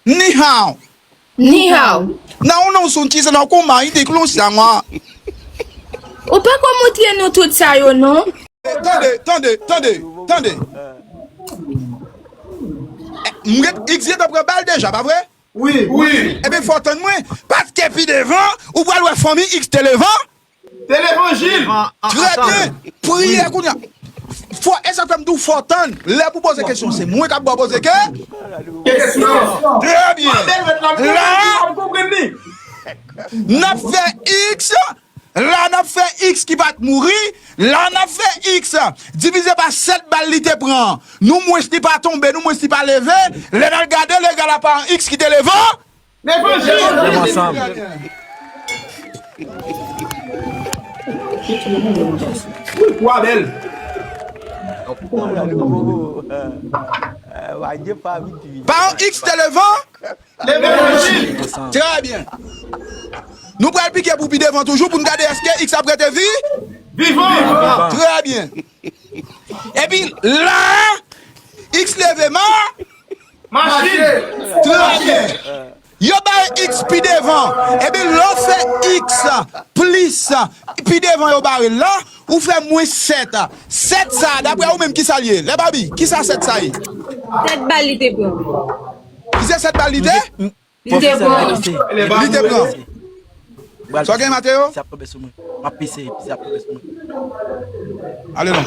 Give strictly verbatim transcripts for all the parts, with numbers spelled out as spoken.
Ni hao. Ni hao. Não, não sou tisa não com mais de clusa mwa. Ou pa ko montre nou tout sa yo non. Tande, tande, tande, tande. Mwen X te pran bal deja, pa vre? Wi, wi. Ebyen fò tann mwen, paske pi devan ou pral wè fanmi X te levan. Te levanjil. Trè byen. Priye kounye a. Fò, e sa fè m di w fò tann. Lè pou poze kesyon, se mwen k ap ba w poze ke. Kesyon. Trè byen. La, Konprann li. N ap fè X. La, n ap fè X ki pa t mouri. La, n ap fè X divize pa sèt bal li te pran. Nou mwens li pa tonbe, nou mwens li pa leve. Lè n al gade, l egal a pa an X ki te levan. Levanjil. Ansanm. Wa bèl. Pa an X te levan. Levanjil. Trè byen. Nou pral pike pou pi devan toujou pou n gade èske X ap rete vi. Vivan. Trè byen. Epi la, X leve ma. Mache. Trè byen. Yo bay X pi devan. Epi lè w fè X plis pi devan yo bare l la, ou fè mwens sèt. Sèt sa, daprè ou menm, kisa l ye? Lè Babi, kisa sèt sa ye? Sèt bal li te pran. Ki se sèt bal li te? Li te pran. Li te pran. Sa w gen, Mateo? Pise ap tonbe sou mwen. M ap pise, pise ap tonbe sou mwen. Ale non.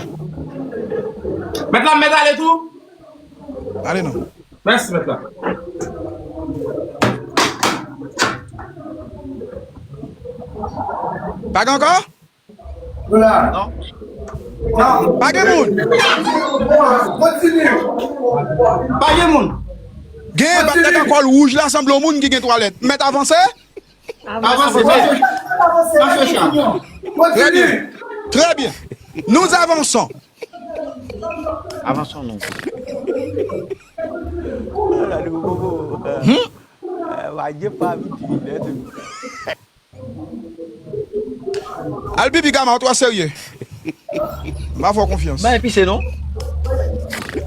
Mèt la, mèt ale tou. Ale non. Mèsi, mèt la. Pa gen ankò? Nou la. Non. Non. Pa gen moun. Kontinye. Pa gen moun. Gen patnè nan kòl wouj la, sanble yon moun ki gen twalèt. Mèt avanse? Avanse. Mache chan. Trè byen. Trè byen. Nous avançons. Avanse non. Hmm? Al pipi, Gama, ou twò serye. M pa fè w konfyans. Bay pise non.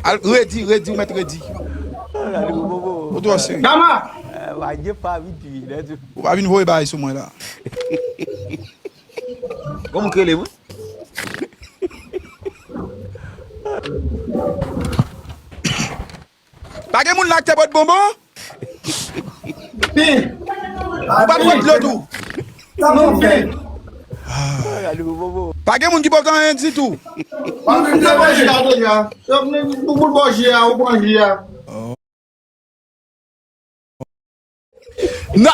Al redi, redi, ou mèt redi. Ou twò serye. Gama. Ou pa vin voye bagay sou mwen la. Kòman w rele mwen? Pa gen moun la ki te pot bonbon? Pi. Ou pa t pot dlo tou? Non, pi. Pa gen moun ki pot anyen ditou? Ou te bò ji a deja. Ou bout bò ji a, ou pran ji a.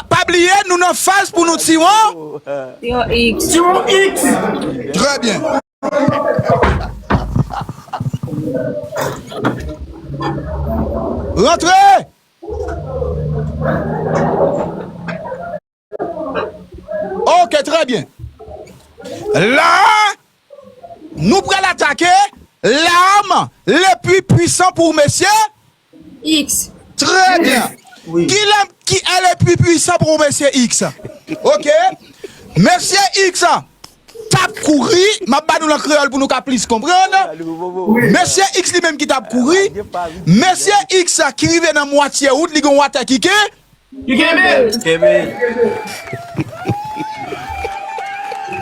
Pa bliye, nou nan faz pou nou tiwon. Yon X. Tiwon X. Trè byen. Rantre. Ok, trè byen. La, nou pral atake l'arme le plus puissant pour mesye. X. Trè byen. Ki l'arme qui est le plus puissant pour mesye X? Ok. Mesye X t ap kouri, m ap ba nou l an kreyòl pou nou ka plis konprann. Mesye X li menm ki t ap kouri. Mesye X ki rive nan mwatye wout, li gen yon watè ki ke. Ki kenbe l. Kenbe.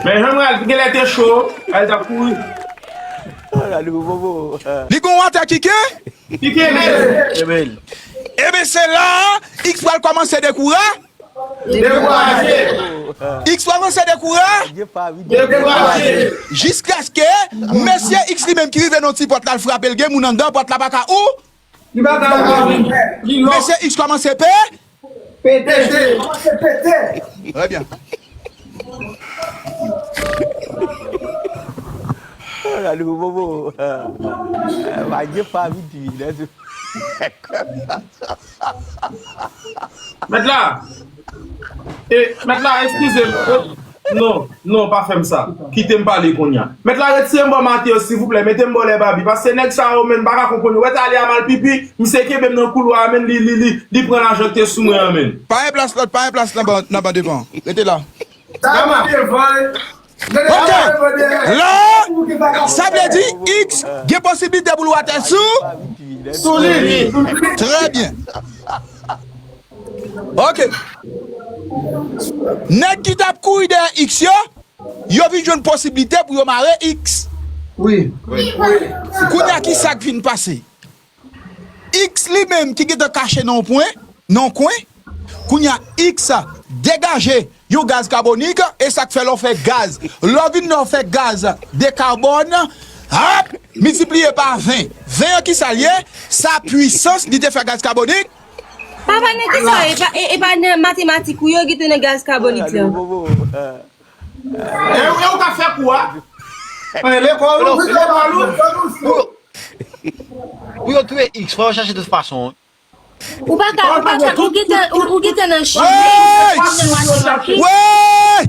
Men jan mwen al gen lè te cho, al t ap kouri. Li gen yon watè ki ke. Ki kenbe l. Kenbe l. Ebyen se la X pral kòmanse dekoura. Dekouraje. X pral kòmanse dekoura. Dekouraje. Jiskaske mesye X li menm ki rive nan ti pòt la, l frape l, gen moun anndan, pòt la pa ka ou. Li pa ka ouvri. Li lòk. Mesye X kòmanse pe. Pete. Trè byen. Gade pou bobo. Wa gen pa vit vit. Mèt la. E, mèt la, eskize m. Non, non, pa fè m sa. Kite m pale kounye a. Mèt la, retire m bò Mateo, silvouplè. Mete m bò Lè Babi. Paske nèg sa yo menm, m pa ka konprann yo. Wè talè a m al pipi, misye kenbe m nan koulwa a, menm li, li, li, li pran lajan k te sou mwen an, menm. Pa gen plas lòt, pa gen plas nan ban, nan ban devan. Rete la. Sa m ap devan. Ok. La, sa vle di X gen posiblite pou l watè sou. Sou li. Trè byen. Ok. Nèg ki t ap kouri dèyè X yo, yo vin jwenn posiblite pou yo mare X. Wi. Kounye a, ki sa k vin pase? X li menm ki gentan kache nan yon pwen, nan yon kwen. Kounye a, X degaje yon gaz kabonik, e sa k fè lè w fè gaz, lè w vin lè w fè gaz de kabòn, ap miltipliye pa ven. Ven an, ki sa l ye? Sa pwisans li te fè gaz kabonik. Papa, nan ki sa, e pa, e, e pa nan matematik ou yo gentan nan gaz kabonik la. E, e ou ka fè kou a? E lekòl ou, lekòl ou. Pou yo touye X, fò yo chache tout fason. Ou pa ka, ou pa ka, ou gentan, ou, ou gentan nan chimen, ou gentan nan matematik. Wey!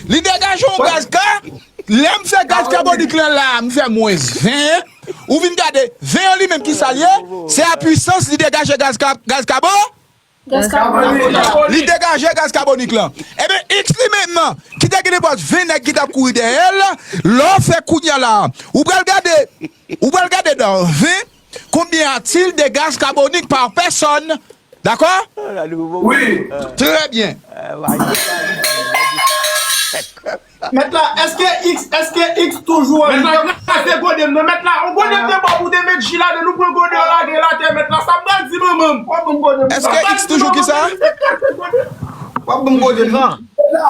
Li degaje yon gaz ka. Lè m fè gaz kabonik lan la, m fè mwens ven. Ou vin gade, ven an li menm ki sa l ye? Se a pwisans li degaje gaz ka, gaz kabo? Gaz kabonik. Li degaje gaz kabonik lan. Ebyen, X li menm, ki te gen nenpòt ven nèg ki t ap kouri dèyè l, lè w fè kounye a la, ou pral gade, ou pral gade nan ven, combien a-t-il de gaz carbonique par personne? Dakò? Wi. Trè byen. Mèt la, èske X, èske X toujou an... Mèt la, kraze gode m nan. Mèt la, on gode m te ba w pou te met ji ladan, nou pran gode w lage l atè, mèt la. Sa m pral di manman m. W ap ban m gode m. Èske X toujou ki sa? W ap ban m gode m. Mèt la.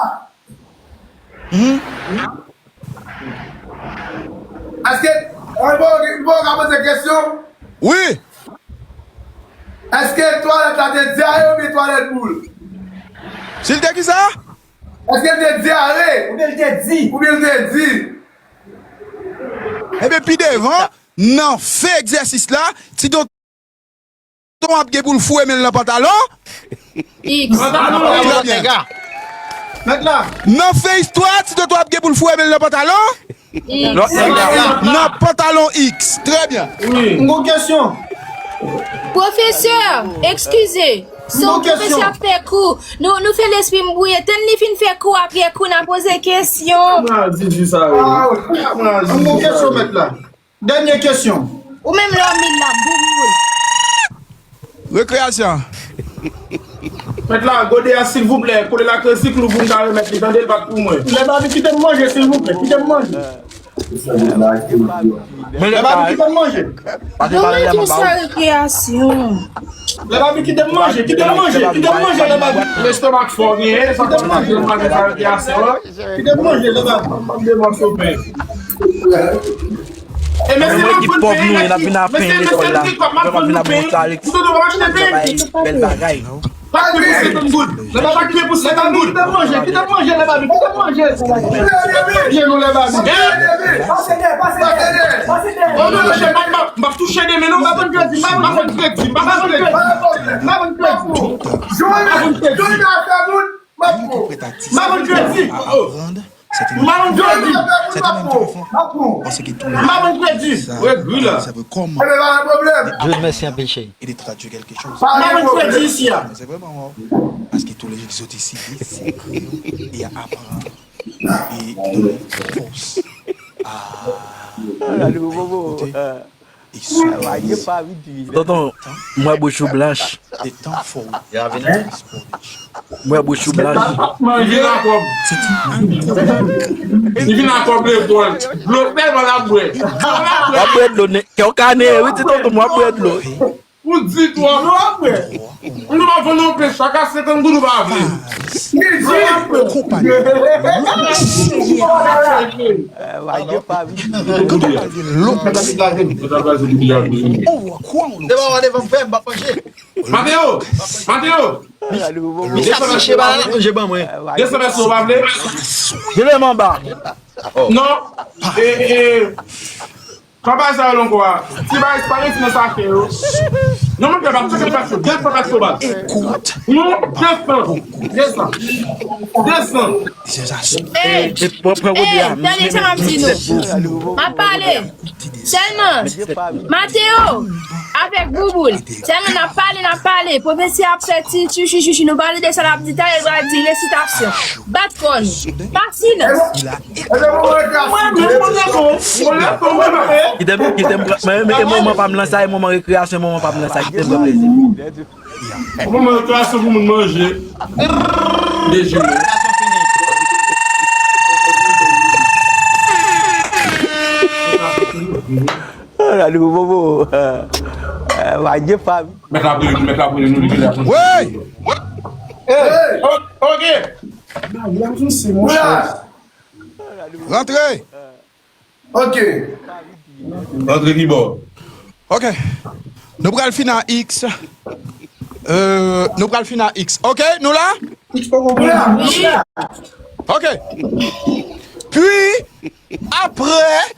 Èske, mwen, mwen, mwen ka poze kesyon? Wi. Èske twalèt la te dyare oubyen twalèt boul? Si l te ki sa? Èske l te dyare? Oubyen l te di? Oubyen l te di? Ebyen, pi devan, nan fen egzèsis la, ti tonton ap gen pou l foure men l nan pantalon. X. Trè byen. Mèt la. Nan fen istwa, ti tonton ap gen pou l foure men l nan pantalon. X. Nan pantalon X. Trè byen. M gon kesyon. Pwofesè, eskize. Se yon pwofesè ap fè kou. Nou, nou fè lespri m bwouye. Tann li fin fè kou, apre kou n a poze kesyon. Mwen di di sa yo. Mwen di di sa. M gon kesyon, mèt la. Dènye kesyon. Ou menm lè w min la, boum, boum. Rekreyasyon. Mèt la, gode a, silvouplè, kole l ak rezikl ou pou m ka remèt li, tande, l pa t pou mwen. Lè Babi, kite m manje, silvouplè, kite m manje. Lè Babi, kite m manje. Donk, ki sa rekreyasyon? Lè Babi, kite m manje, kite m manje, kite m manje, lè Babi. Lestomak fò, gen, sa kite m manje, sa rekreyasyon. Kite m manje, lè Babi. E mesye, m ap vann pen, mesye, mesye, m te kòb, m ap vann nou pen. Ou te dwe achte pen. Bèl bagay. Pa kite pou senkant goud. Lè pa kite pou senkant goud. Kite m manje, kite m manje, lè Babi, kite m manje. Kite m manje, lè Babi. Pase dèyè, pase dèyè, pase dèyè. Oh non, non, chèf, m ap, m ap touche demen, non. M ap vann kredi, m ap vann kredi, m ap vann kredi. M ap vann kredi. M ap vann kredi. M ap vann kredi. M ap vann kredi. M ap vann kredi. M ap vann kredi. Dieu merci anpil, cheri. M ap vann kredi isi a. Tonton, m wè bouch ou blanch. M wè bouch ou blanch. Li vin ak kòb. Li vin ak kòb lekòl. Dlo tèlman l ap bwè. W ap bwè dlo, kè w kane, wi, ti tonton, w ap bwè dlo. Ou di twòp. Dlo w ap bwè. Nou pa vann yon pen chak a senkant goud ou pa vle. Konpani. Mateo! Mateo! Misye ap chèche bagay la, manje ban mwen. Desann mesye, ou pa vle? Leve m anba. Non. E, e, pa bay sa yo lonko a. Ti bay espayis nan sa fè yo. Non, mwen, m ap tcheke pèso. Desann pèso baz. Non, desann. Desann. Desann. Ey! Ey, tande sa m ap di nou. M ap pale. Sèlman, Mateo ap Avèk bouboul. Sèlman n ap pale, n ap pale. Pwofesè ap fè ti chichichichi. Nou pale de sa l ap di talè, l pral di resitasyon. Bat kò nou. Pa silans. Kite m, kite m pran, mwen menm, e moman pa m lan sa, e moman rekreyasyon, e moman pa m lan sa, kite m pran plezi. Moman rekreyasyon pou moun manje. Dejine. Gade pou bobo. Wadye fam. Mèt la prele nou, mèt la prele nou, li genlè ap. Wey! Ok! Rantre! Ok. Rantre ki bò? Ok. Nou pral fin a X. Euh, nou pral fin a X. Ok, nou la? X poko pran. Ok. Puis, après,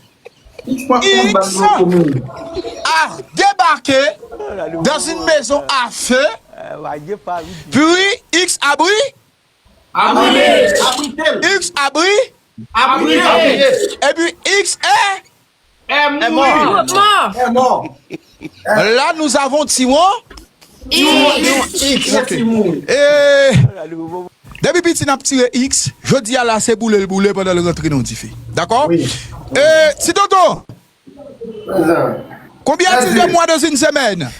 X a débarqué dans une maison à feu. Puis, X abri. Abri. X abri. Epi X est. Est mort. Là, nous avons Tiwon. X. X. Ok. E depi piti n ap tire X, jodi a la se boule l boule pandan l rantre nan dife. Dakò? E, ti tonton, combien a-t-il de mois dans une semaine?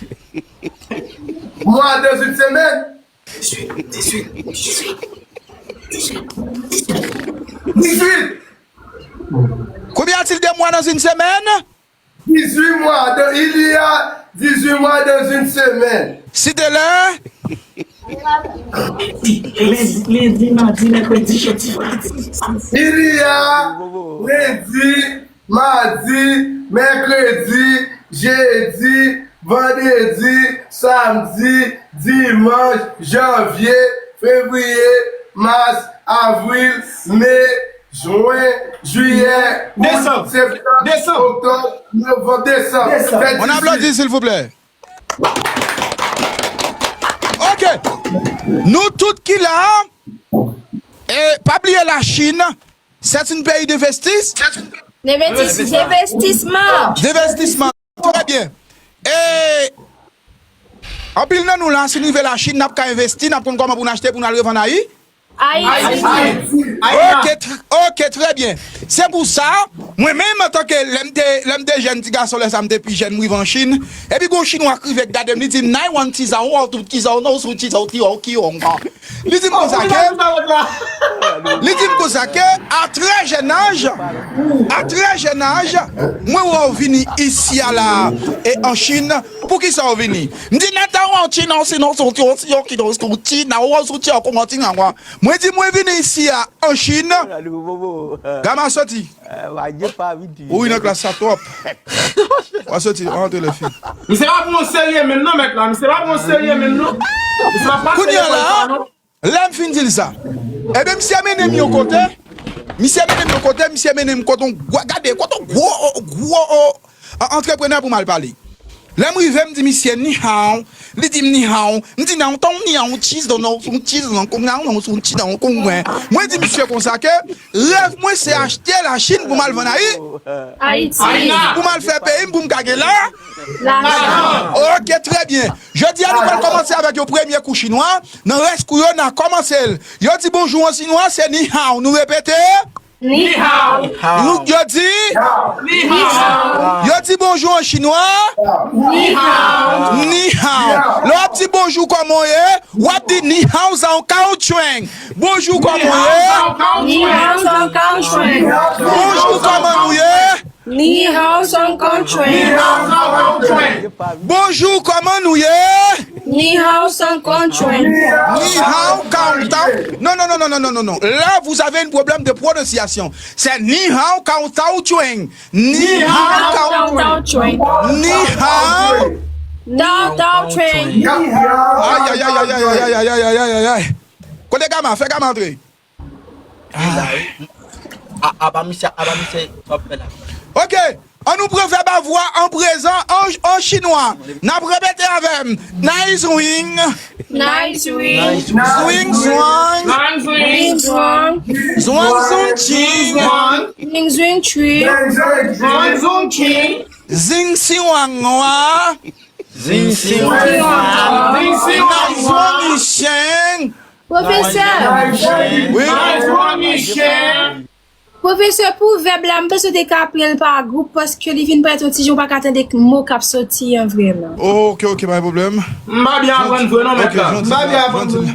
Mwa dans une semaine? Dizwit, dizwit, dizwit, dizwit, dizwit. Dizwit. Combien a-t-il de mois dans une semaine? Dizwit mwa, dans, il y a dizwit mwa dans une semaine. Cite-le. Lendi, lendi, madi, mèkredi, jedi, vandredi, samdi. Il y a lendi, madi, mèkredi, jedi, vandredi, samdi, dimanch, janvye, fevriye, mas, avril, me, jwen, jiyè, out, septanm, oktòb, novanm, desanm. Fè On applaudit, s'il vous plaît. Ok. Nou tout ki la, e pa bliye Lachin, c'est un pays d'investis. D'investis-, d'investissement. D'investissement. Très bien. E anpil nan nou la, si n rive Lachin, n ap ka envesti, n ap konn kòman pou n achte, pou n al revann Ayi. Ayiti. Ok, tr- ok, très bien. Se pou sa, mwen menm antanke lè m te lè m te jèn ti gason, lè sa m te pi jèn, m rive an Chin. Epi gon Chinwa k rive k gade m, li di m, "Nai wan ti zan, ou tout ki zan, ou non, sou ti zan, ou ti ou ki ou." Li di m konsa ke, li di m konsa ke, à très jeune âge, à très jeune âge, mwen wè w vini isi a la, e an Chin, poukisa w vini? M di, "Nèt a ou an Chin, non, sinon, sou ti ou ki non, sou ti, nan ou sou ti, ou konn ti nan mwen." Mwen di mwen vini isi a an Chin. Gama soti. Ou wi nan klas sa twòp. Wa soti, wa antre lè fi. Misye pa pran w serye menm non mèt la, misye pa pran w serye menm non. Misye pa pran w serye. Kounye a la, lè m fin di l sa, ebyen misye mennen m yon kote. Misye mennen m yon kote, misye mennen m kote yon gwo, gade, kote yon gwo, gwo, antreprenè pou m al pale. Lè m rive, m di misye, "Ni hao." Li di m, "Ni hao." M di, "Nan, ton ni hao, cheese, don, non, cheese, non, kong, non, non, cheese, non, kong, mwen." Mwen di misye konsa ke rèv mwen se achte Lachin pou m al vann Ayi. Ayiti. Pou m al fè peyi m, pou m ka gen la. Lajan. Ok, trè byen. Jodi a, nou pral kòmanse avèk yon premye kou chinwa. Nan rès kou yo, n a kòmanse l. Yo di bonjou an chinwa, se ni hao. Nou repete. Ni hao. Yo di. Ni hao. Yo di bonjou an chinwa. Ni hao. Ni hao. Lè w ap di bonjou, kòman w ye? W ap di ni hao san kawchwen. Bonjou, kòman w ye? Ni hao san kawchwen. Bonjou, kòman nou ye? Ni hao san kawchwen. Bonjou, kòman nou ye? Ni hao san kawchwen. Ni hao kawchwen. Non, non, non, non, non, non, non, non. Là, vous avez un problème de prononciation. C'est ni hao kawchwen. Ni hao kawchwen. Ni hao. Kawchwen. Ay, ay, ay, ay, ay, ay, ay, ay, ay, ay, ay. Kote Gama? Fè Gama antre. A, aba misye, aba misye, w ap fè la. Ok, annou pran vèb avoir an prezan an, an chinwa. N ap repete avè m. Nai zwing. Nai zwing. Zwing zwang. Zwing zwang. Zwang zung chi. Zwing zwing chi. Zwang zwing chi. Zing siwang wa. Zing si. Nice one, Michel. Pwofesè. Wi. Pwofesè, pou vèb la, m panse w te ka apre l pa gwoup, paske li vin parèt yon ti jan, ou pa ka tande mo k ap soti an vrèman. Ok, ok, pa gen pwoblèm. M pa byen aprann vre non, mèt la. M pa byen aprann vre.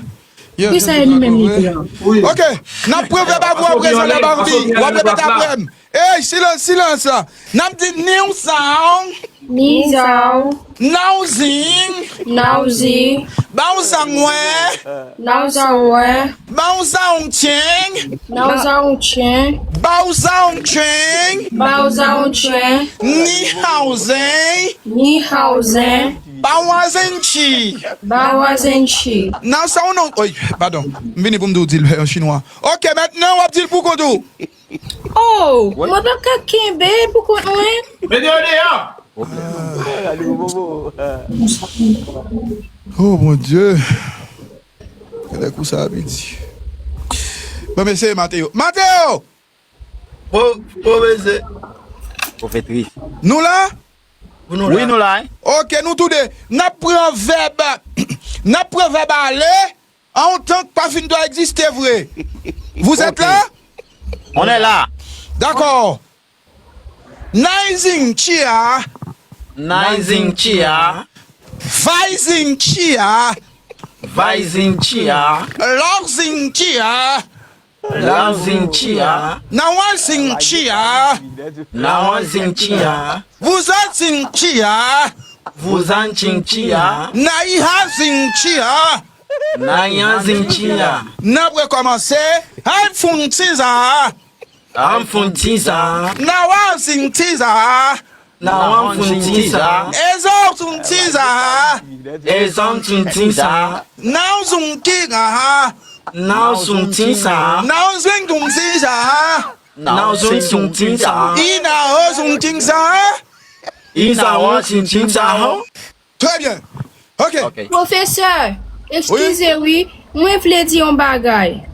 Ki sa e nou menm li pran? Ok, n ap pran vèb avè w aprezan, la Barbie. W ap repete apre m. Ey, silans, silans. N ap di kneel down. Kneel down. Now zing. Now zing. Bow down wè. Now down wè. Bow down ching. Now down ching. Bow down ching. Bow down ching. Ni hao zing. Ni hao zing. Bow down ching. Bow down ching. Now sound out. Oy, padon. M vini pou m di w di l an chinwa. Ok, mentnan w ap di l pou kont ou. Oh, mwen p ap ka kenbe pou kont mwen. Mete yo deyò. Oh, mon Dieu. Genlè kou sa a piti. Bon, mesye, Mateo. Mateo! Pwo-, pwofesè. Pwofetris. Nou la? Wi, nou la. Wi, nou la, wi. Ok, nou toude. N ap pran vèb. N ap pran vèb ale. An yon tan k pa fin dwa egziste vre. Vous êtes là? On est là. Dakò. Nai zing chia. Nai zing chia. Vai zing chia. Vai zing chia. Lor zing chia. Lor zing chia. Nawa zing chia. Nawa zing chia. Vous êtes zing chia. Vous êtes zing chia. Nai ha zing chia. Nai ha zing chia. N ap rekòmanse. Hai fung chi za. Am fung chi za. Nawa zing chi za. Nawa fung chi za. Ezo zung chi za. Ezo zung chi za. Nao zung chi za. Nao zung chi za. Nao zung chi za. Nao zung chi za. Inao zung chi za. Inao zung chi za. Trè byen. Ok. Ok. Pwofesè, eskize wi, mwen vle di yon bagay.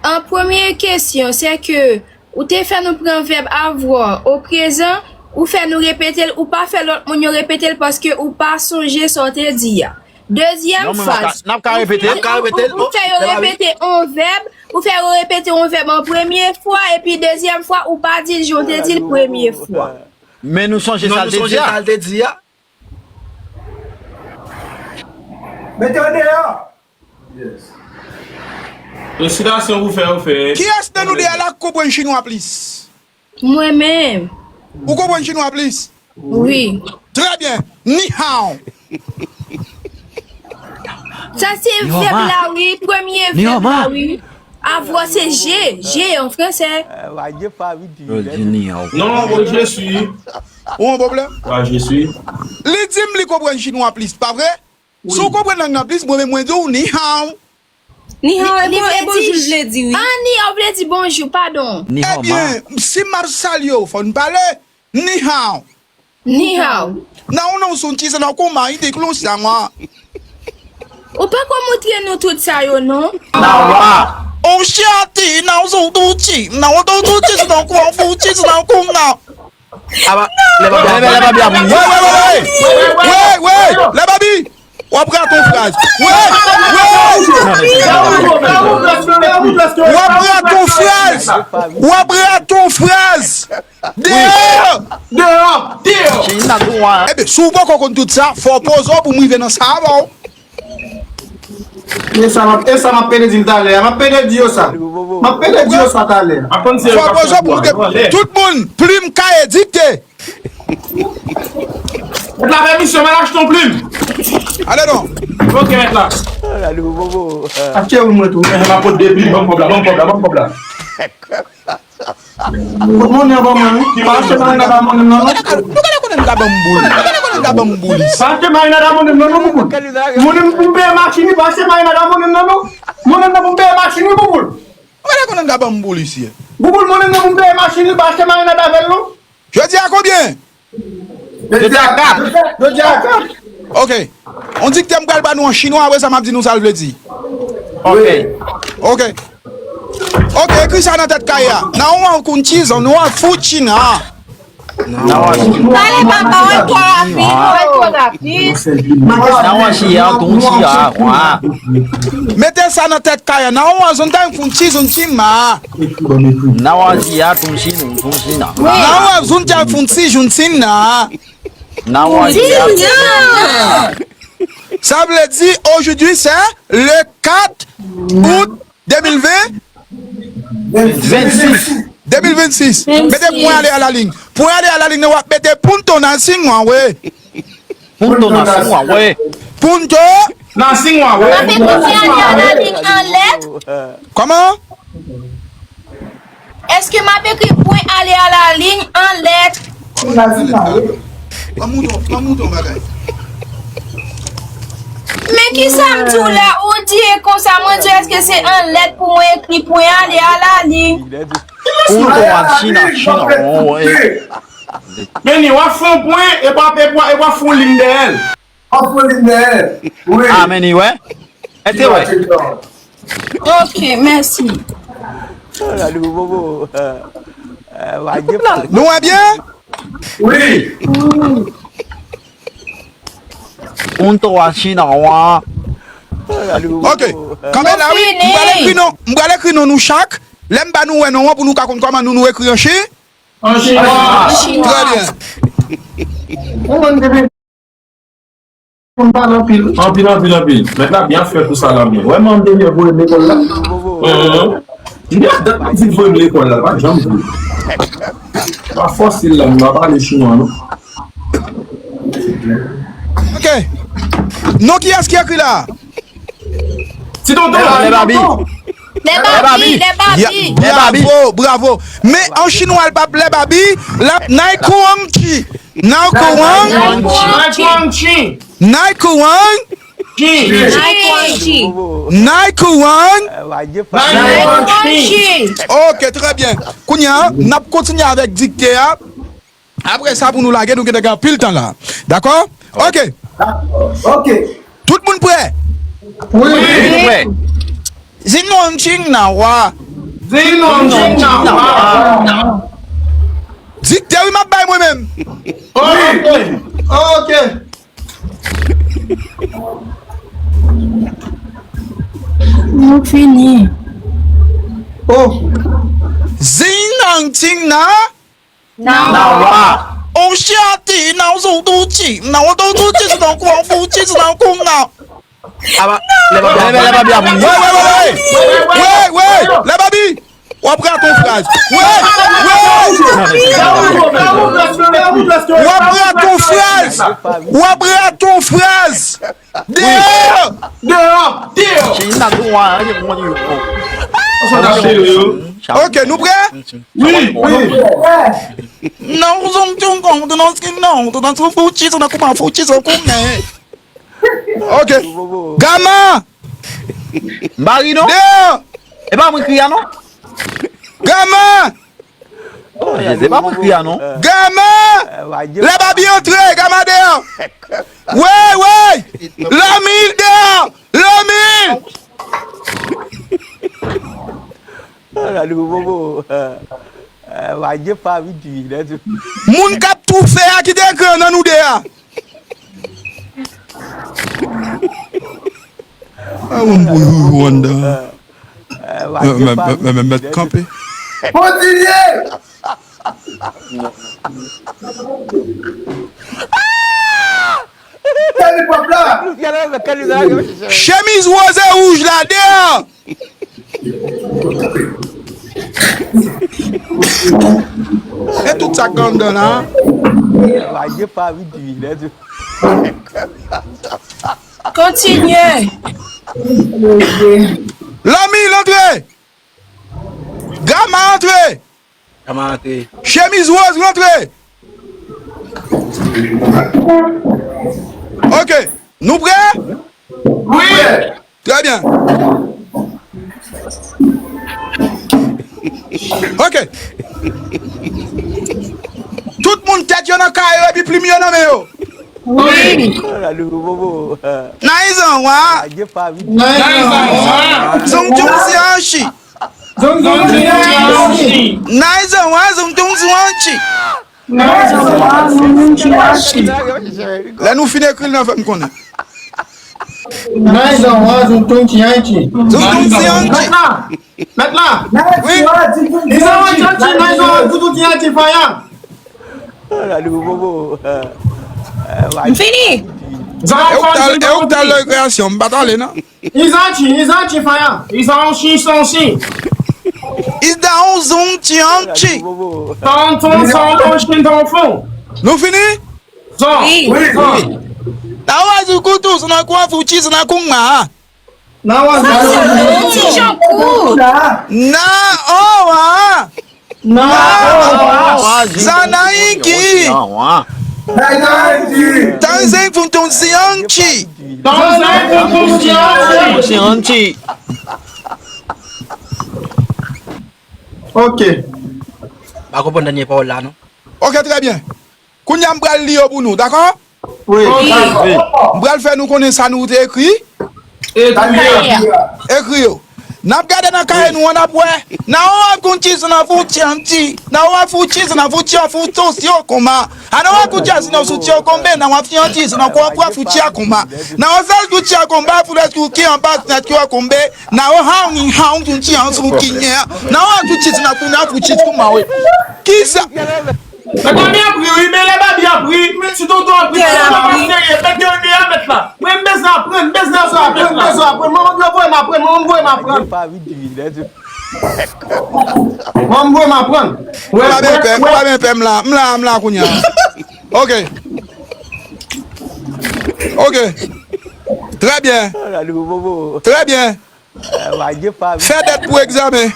An premye kesyon, se ke ou te fè nou pran vèb avoir o prezan, ou fè nou repete l, ou pa fè lòt moun yo repete l paske ou pa sonje sa w te di a. Dezyèm fraz, n ap ka repete l, n ap ka repete l. Ou fè yo repete yon vèb, ou fè yo repete yon vèb an premye fwa, epi dezyèm fwa, ou pa di l jan w te di l premye fwa. Men nou sonje sa l te di a. Mete yo deyò. Felisitasyon pou fè yo fè. Kiyès nan nou de a la k konprann chinwa plis? Mwen menm. Ou konprann chinwa plis? Wi. Trè byen. Ni hao. Sa se vèb la wi, premye vèb la wi. Avoir se je, je an fransè. Yo di ni hao. Non, je suis. Ou an pwoblèm? Wa, je suis. Li di m li konprann chinwa plis, pa vre? Si w konprann lang nan plis, mwen menm mwen di w ni hao. Ni hao e bonjou l vle di wi. Ah, ni hao vle di bonjou, padon. Ebyen, si m ap salye w, fò n pale. Ni hao. Ni hao. Naw naw sun ti se nan kouman i di klou sa mwa. Ou pako moutre nou tout sa yo non. Nawa. On shati naw zo duchi, naw do duchi se nan kouman fuchi se nan kouman. Aba, lè pa byen. Lè pa byen. Wè, wè, wè, wè. Wè, wè, wè. Lè pa byen. W ap rate yon fraz. Wè, wè. W ap rate yon fraz. W ap rate yon fraz. Deyò. Deyò. Deyò. Ebyen, si w poko konn tout sa, fò w poze w pou m rive nan sa avè w. E sa m ap, e sa m ap pede di l talè a. M ap pede di yo sa. M ap pede di yo sa talè a. Fò w poze w pou w te, tout moun, plim, kaye, dikte. Mèt la fè misyon, m al achte yon plim. Ale non. Ok, mèt la. Achte yon mwen tou. M ap pot de plim, ban m kòb la, ban m kòb la, ban m kòb la. Kot monnen an ban mwen wi. Pa achte marina ba monnen m nan non. Nou genlè konnen n ka ban m boul. Nou genlè konnen n ka ban m boul isi. Pa achte marina ba monnen m nan non, Bouboul. Monnen m pou m peye machin wi, pa achte marina ba monnen m nan non. Monnen m nan pou m peye machin wi, Bouboul. Nou genlè konnen n ka ban m boul isi. Bouboul, monnen m nan pou m peye machin wi, pa achte marina ba vèl non. Jodi a konbyen? Jodi a kat. Jodi a kat. Ok. On dikte m pral ba nou an chinwa, apre sa m ap di nou sa l vle di. Ok. Ok. Ok, ekri sa nan tèt kay la. Nawa kunchizo, nawa fuchina. Pale papa, wè kò a pi. Nan wan chi a, ton chi a, wa. Mete sa nan tèt kay la. Nan wan zon tan fon chi zon chi ma. Nan wan chi a, ton chi nou, ton chi na. Nan wan zon tan fon chi zon chi na. Nan wan chi a. Ça veut dire aujourd'hui c'est le quatre août deux mille vingt. Vennsis. Deux mille vingt-six. Mete pwen ale a la ligne. Pwen ale a la ligne, w ap mete punto nan siy nwa, wi. Punto nan siy nwa, wi. Punto. Nan siy nwa, wi. M ap ekri ale a la ligne an lèt. Kòman? Èske m ap ekri pwen ale a la ligne an lèt? Kòman ale a la ligne? Ban m montre w, ban m montre w yon bagay. Men ki sa m di w la, ou di e konsa, mwen di èske se an lèt pou mwen ekri pwen ale a la ligne? Punto a China, China, wi. Men ni w ap fè yon pwen, e w ap, e w ap, e w ap fè yon liy dèyè l. W ap fè yon liy dèyè l. Wi. A, men ni wè. Èske wè? Ok, mèsi. Gade pou bobo. Nou wè byen? Wi. Punto a China, wa. Ok. Kanpe la, wi. M pral ekri non, m pral ekri non nou chak. Lè m ba nou wè non an pou nou ka konn kòman nou, nou ekri an chi. An chinwa. Trè byen. Konn pale anpil. Anpil, anpil, anpil. Mèt la byen fè pou sa la byen. Wè manm de mwen voye m lekòl la. Enhen. M gen dat m di voye m lekòl la, pa janm voye. Pa fòse l la, m pa pale chinwa non. Ok. Non kiyès ki ekri la? Ti tonton. Lè babi. Lè babi, lè babi. Bravo, bravo. Men an chinwa l p ap lè babi, l ap nai kuang chi. Nai kuang. Nai kuang chi. Nai kuang. Chi. Nai kuang chi. Nai kuang. Nai kuang chi. Ok, trè byen. Kounye a, n ap kontinye avèk dikte a. Apre sa, pou nou lage, nou gentan gen anpil tan la. Dakò? Ok. Ok. Tout moun prè? Wi. Wi. Zinwangching nan wa. Zinwangching nan wa. Dikte wi m ap bay mwen menm. Ok. Ok. Nou fini. Oh. Zinwangching nan. Nan wa. On shati, nan zoutuchi, nan zoutuchi, nan kwangfuchi, nan kung nan. Aba, lè pa byen. Lè pa byen. Wè, wè, wè, wè. Wè, wè. Lè pa byen. W ap rate yon fraz. Wè, wè. W ap rate yon fraz. W ap rate yon fraz. Deyò. Deyò. Deyò. China tou wa, ane pou mwen yo. Ok, nou prè? Wi, wi. Nan zong tchong kong, nan skin nan, nan sou fouchi, nan kouman fouchi, nan kouman. Ok. Gama. M pa ri non. Deyò. E pa mwen ki ri a non. Gama. Oh, se pa mwen ki ri a non. Gama. Lè babi antre, gama deyò. Wey, wey. Lanmil deyò. Lanmil. Gade pou bobo. Wadye pa vit vit. Moun k ap toufe a kite gran nan nou de a. A moun pou joujou anndan. Mèt kanpe. Kontinye! Chemiz woz e wouj la deyò. E tout sa k anndan la. Kontinye. Lanmil antre. Gama antre. Kòman antre? Chemiz woz rantre. Ok. Nou prè? Wi. Trè byen. Ok. Tout moun tèt yo nan kay yo epi plim yo nan men yo. Wi. Naizan wa. Zong tong si anchi. Naizan wa zong tong si anchi. Nós vamos juntar. Lè nou fin ekri l, nan fè m konnen. Nós vamos juntar. Zountountiyantyi. Mèt la. Mèt la. Wi. Nós vamos juntar. Nós vamos juntar. Faya. M fini. E ou k t al, e ou k t al nan rekreasyon, m pa t ale non. Izanti, izanti, faya. Izanti, izanti. Izanti, izanti. Tonton, tonton, tonton. Nou fini? Zon. Wi. Zon. Na wazi kutu, zina kwa fuchi, zina kuma. Na wazi. Ti jan kou. Na owa. Na owa. Zana inki. Tanzen funton sianchi. Tanzen funton sianchi. Ok. Pa konprann dènye pawòl la non. Ok, trè byen. Kounye a m pral li yo pou nou, dakò? Wi. M pral fè nou konnen sa nou te ekri. Ekri yo. N ap gade nan kaye nou an, n ap wè. Na owa kuchi zina fuchi anti. Na owa fuchi zina fuchi a futo sio koma. Ana owa kuchi zina fuchi o kombe, na owa fuchi anti zina kwa kwa fuchi a koma. Na owa fuchi a komba, fules kuki amba na kwa kombe. Na owa haungi haungi kuchi ansu kinya. Na owa kuchi zina kuna fuchi kuma we. Kisa? Mèt la byen pri, wi, men lè pa byen pri, men si tonton an pri, tonton an pa serye, mèt gen ide a mèt la. Mwen m bezwen aprann, m bezwen aprann, m bezwen aprann. Manman m yo voye m aprann, manman m voye m aprann. Manman m voye m aprann. Ou pa byen pè, ou pa byen pè, m la, m la, m la kounye a. Ok. Ok. Trè byen. Trè byen. Fè dèt pou egzamen.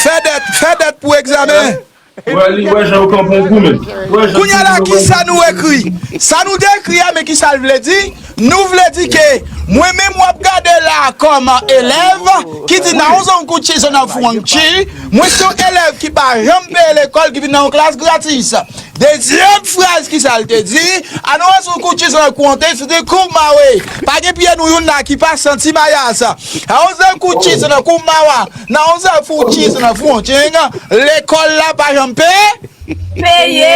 Fè dèt, fè dèt pou egzamen. Wè li, wè jan yo kanpe yon goumen. Wè jan Kounye a la, kisa nou ekri? Sa nou te ekri a, men kisa l vle di? Nou vle di ke mwen menm w ap gade la kòm elèv ki di nan yon zon kouchi zon nan fwanchi, mwen se yon elèv ki pa janm peye lekòl, ki vin nan yon klas gratis. Dezyèm fraz ki sa l te di, a nou wè sou kouchi zon nan kwante sou de kou mawe. Pa gen pye nou youn la ki pa santi mayas. A yon zon kouchi zon nan kou mawa. Nan yon zon fouchi zon nan fwanchi, lekòl la pa janm pe. Peye.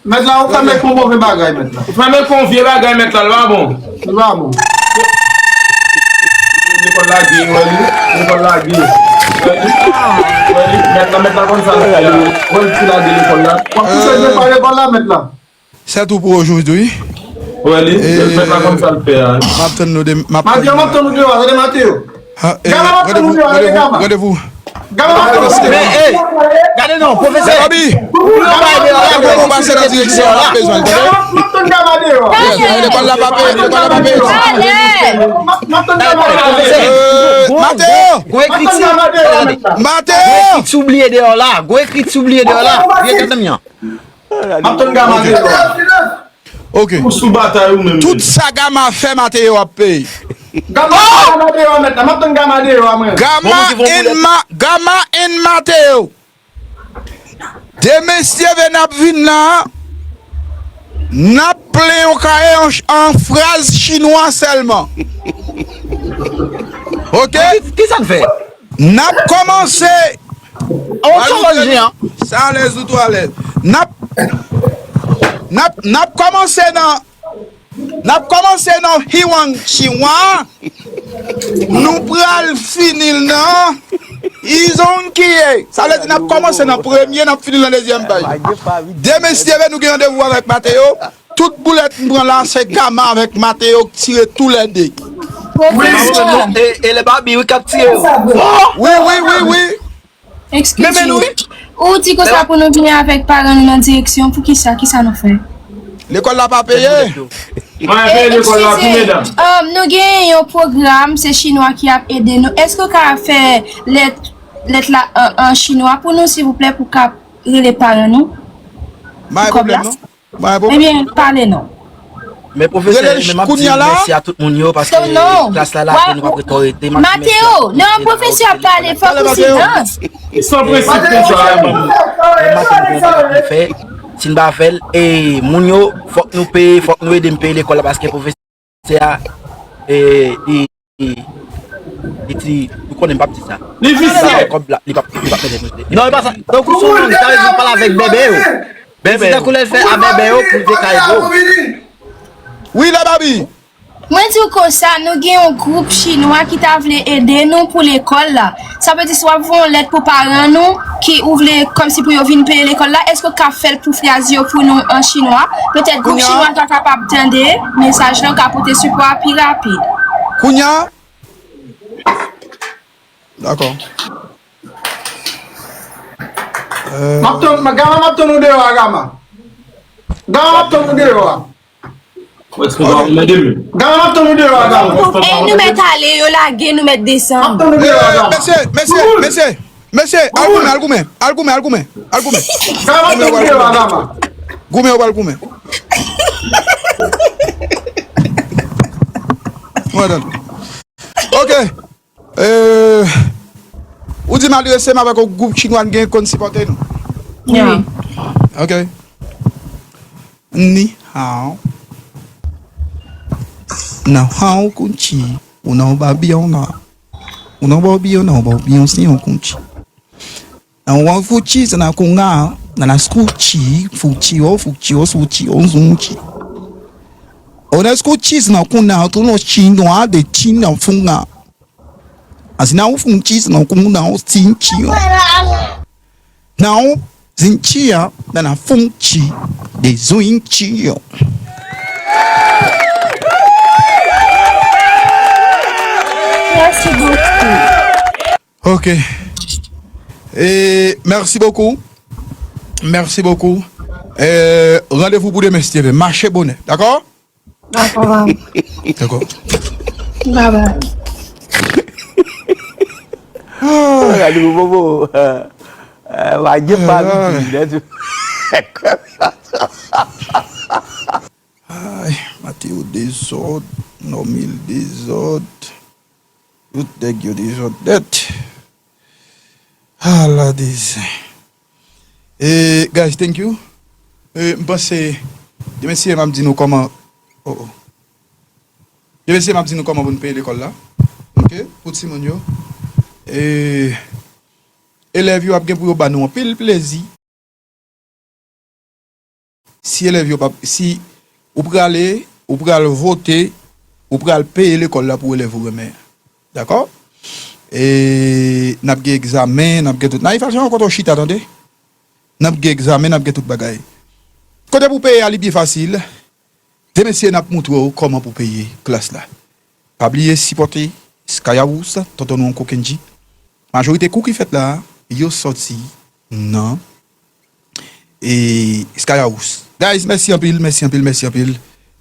Mèt la, ou fè m konn move bagay, mèt la. Ou fè m konn vye bagay, mèt la, li pa bon. Li pa bon. Lekòl lage, wè li. Lekòl lage. Wè li. Wè li. Mèt la, mèt la konn sa l fè a. Wè li ti lage lekòl la. W ap touche zen pa lekòl la, mèt la. Se tou pou ojodwi. Wè li. Mèt la konn sa l fè a. M ap tann nou de, m ap Mateo, m ap tann nou deyò, tande Mateo. Gama m ap tann nou deyò, tande Gama. Randevou. Gama m ap tann nou deyò. Gade non, pwofesè. Babi, Pou nou bay deyò la, ou pase nan direksyon la, bezwen. Gama m ap tann Gama deyò. Lekòl la pa peye, lekòl la pa peye. M ap tann Gama deyò. Mateo, Gwo ekriti. Gama deyò, mèt la. Mateo. Ekriti ou bliye deyò la. Gwo ekriti ou bliye deyò la. Vye tèt nan myan. M ap tann Gama deyò. Ok. Ou sou batay ou menm. Tout sa Gama fè, Mateo ap peye. Gama, Gama deyò, mèt la. M ap tann Gama deyò, mwen. Gama and Ma, Gama and Mateo. Demen si Dye vle n ap vin la, n ap plen yon kaye an, an fraz chinwa sèlman. Ok? Ki sa n fè? N ap kòmanse. On challenge an. Sa alèz ou tou alèz. N ap, n ap, n ap kòmanse nan, n ap kòmanse nan hiwang chiwa. Nou pral fini l nan izon kiye. Sa vle di n ap kòmanse nan premye, n ap fini l nan dezyèm paj. Demen si Dye vle, nou gen randevou avèk Mateo. Tout boulèt m pran la se Gama avèk Mateo k tire toulède. Pwofesè. E, e le babi wi k ap tire yo. Wi, wi, wi, wi. Excuse me. Ou di konsa pou nou vini avèk paran nou nan direksyon, poukisa, kisa nou fè? Lekòl la pa peye. Mwen peye lekòl la tou, medam. Um, nou gen yon pwogram, se chinwa ki ap ede nou. Èske w ka fè lèt, lèt la an, an chinwa pou nou, silvouplè, pou ka rele paran nou? Bay pwoblèm non. Bay pwoblèm. Ebyen, pale non. Men pwofesè, men m ap di mèsi a tout moun yo paske klas la lage, nou p ap ret kò rete. Mateo, lè yon pwofesè ap pale, fòk ou silans. San prensip konsa. Si n pa fè l, e moun yo, fòk nou peye, fòk nou ede m peye lekòl la paske pwofesè a, e, li, li, li, li, konnen m p ap di sa. Li visye. Kòb la, li p ap, li p ap mete nou. Non, e pa sa. Tankou se yon nonm, sa vle di w pale avèk bèbè yo. Bèbè. Se tankou lè l fè a bèbè yo pou l te ka ede w. Wi, la Babi. Mwen di w konsa, nou gen yon gwoup chinwa ki ta vle ede nou pou lekòl la. Sa vle di si w ap voye yon lèt pou paran nou, ki ou vle kòmsi pou yo vin peye lekòl la, èske w ka fè l pou fraz yo pou nou an chinwa? Petèt gwoup chinwa ta kapab tande mesaj lan, ka pote sipò a pi rapid. Kounye a, dakò. M ap tann, Gama, m ap tann ou deyò a, Gama. Gama, m ap tann ou deyò a. Gama, m ap tann ou deyò a, Gama. Ey, nou mèt ale, yo lage, nou mèt desann. M ap tann ou deyò a, Gama. Mesye, mesye, mesye, mesye, al goumen, al goumen, al goumen, al goumen, al goumen. Gama, m ap tann ou deyò a, Gama. Goumen, yo pral goumen. Mwen tann. Ok. Euh, ou di malgre se m avèk yon gwoup chinwa n gen konn sipòte nou. Yeah. Ok. Ni hao. Nan hao kunchi. Una babiona. Una babiona, babion si yon kunchi. Nan wan fuchi sana kunga. Nana skuchi, fuchi o, fuchi o, suchi o, zunchi. Ona skuchi sana kuna tuno chinwa de china funga. Asina u funchi sana kuna o sinchi o. Now zinchi ya nana funchi de zunchi o. Merci beaucoup. Ok. E, mèsi bokou. Mèsi bokou. E, randevou pou demen, si Dye vle. Mache bonè, dakò? Dakò, baba. Dakò. Baba. Gade pou bobo. Eh, va gen pa viti, nèt. Ay, Mateo dezòd, Normil dezòd. Tout nèg yo dezòd nèt. Ala dezen. E, guys, thank you. E, m panse, demen si m ap di nou kòman, oh, oh. Demen si m ap di nou kòman pou n peye lekòl la. Ok? Pou timoun yo. E, elèv yo ap gen pou yo ba nou anpil plezi. Si elèv yo pa, si ou prale, ou pral vote, ou pral peye lekòl la pou elèv ou renmen an. Dakò? E n ap gen egzamen, n ap gen tout. Naif al fè yon kote w chita, tande? N ap gen egzamen, n ap gen tout bagay. Kote pou peye a, li byen fasil. Demen si n ap montre w kòman pou peye klas la. Pa bliye sipòte Skyhouse, tonton nou Uncle Kendji. Majorite kou ki fèt la, yo sòti nan, e, Skyhouse. Guys, mèsi anpil, mèsi anpil, mèsi anpil,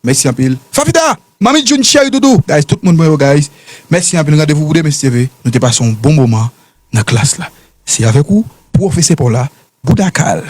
mèsi anpil. Fafita, Manmi June, cheri doudou. Guys, tout moun mwen yo, guys. Mèsi anpil, randevou pou demen si Dye vle. Nou te pase yon bon moman nan klas la. Se avèk ou, pwofesè Paula, Boudakal.